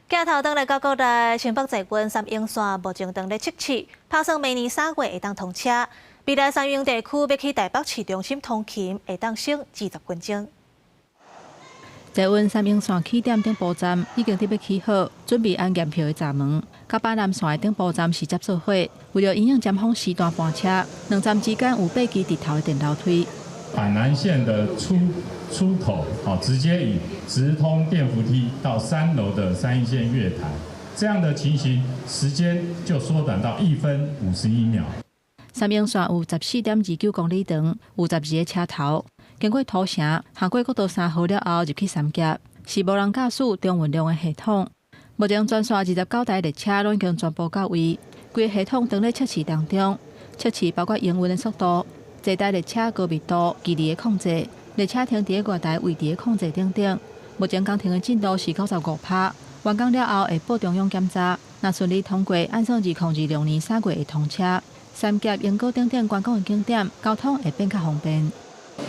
鏡頭轉來到國內，新北捷運三鶯線目前正咧測試，拍算明年3月會當通車。未來三鶯地區欲去台北市中心通勤，會當省20分鐘。捷運三鶯線起點頂埔站已經佇欲起好，準備按驗票的閘門。佮板南線的頂埔站是接做伙，為著因應尖峰時段班車，兩站之間有八支直頭的電樓梯。板南線的出口，直接以直通電扶梯到3樓的三鶯線月台，這樣的情形時間就縮短到1分51秒。三鶯線有14.29公里長，有12個車頭，經過土城，行過國道3號了後入去三峽，是無人駕駛中運量的系統。目前全線29台列車攏已經全部到位，規個系統正咧測試當中，測試包括營運的速度、坐台列車高密度、距離的控制、列車停佇個月台位置的控制等等。目前工程的進度是95%，完工了後會報中央檢查，若順利通過，按算2026年3月會通車。三峽、鶯歌等等觀光的景點，交通會變較方便。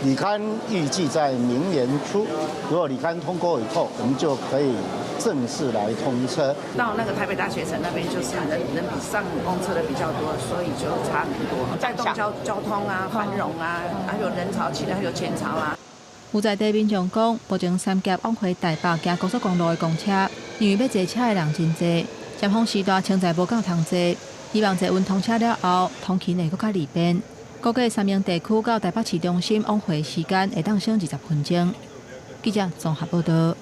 履勘預計在明年初，如果履勘通過以後，我們就可以正式來通車。到那個台北大學城那邊，就是人人比上公車的比較多，所以就差很多。帶動交通啊，繁榮啊，還有人潮起來，還有錢潮啊。有在地民眾講，目前三峽往回台北行高速公路的公車，因為欲坐車的人真濟，尖峰時段實在無夠通坐。希望捷運通車了後，通勤會閣較利便。估計三鶯地區到台北市中心往回時間會當省20分鐘。記者綜合報導。